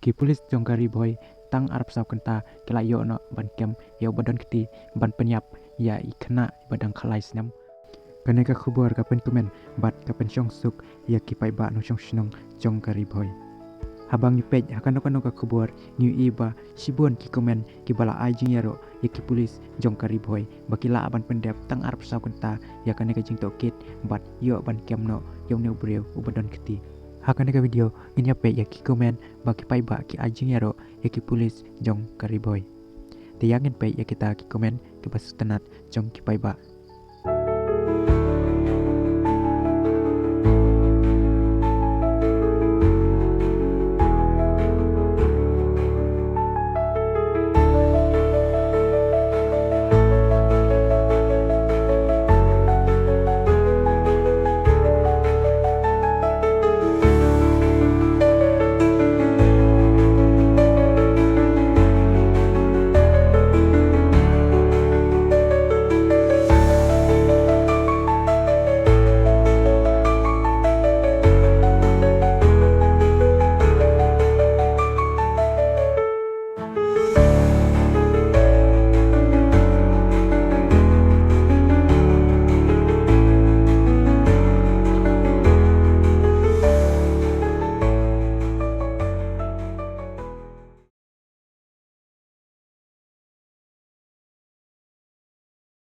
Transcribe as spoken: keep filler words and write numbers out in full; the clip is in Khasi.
Ki pulit jong ka Ri Bhoi tang arphew saw kynta ki la ïoh noh ban kem ïa u ba don kti ban pynïap ïa i khynnah ba dang khatlai snem. Kane ka khubor ka pynkmen bad ka pynshong suk ïa ki paidbah nongshong shnong jong ka Ri Bhoi. Haba ngi peit ha kano kano ka khubor ngi ïohi ba shibun ki comment kiba la ai jingïaroh ïa ki pulit jong ka Ri Bhoi ba ki lah ban pyndep tang arphew saw kynta ïa kane ka jingtohkit bad ïoh ban kem noh ïa une u briew u ba don kti. Ha kane ka video ngin ïa peit ïa ki comment ba ki paidbah ki ai jingïaroh ïa ki pulit jong ka Ri Bhoi. Te ïa ngin peit ïa kita ki comment kiba sngewtynnat jong ki paidbah.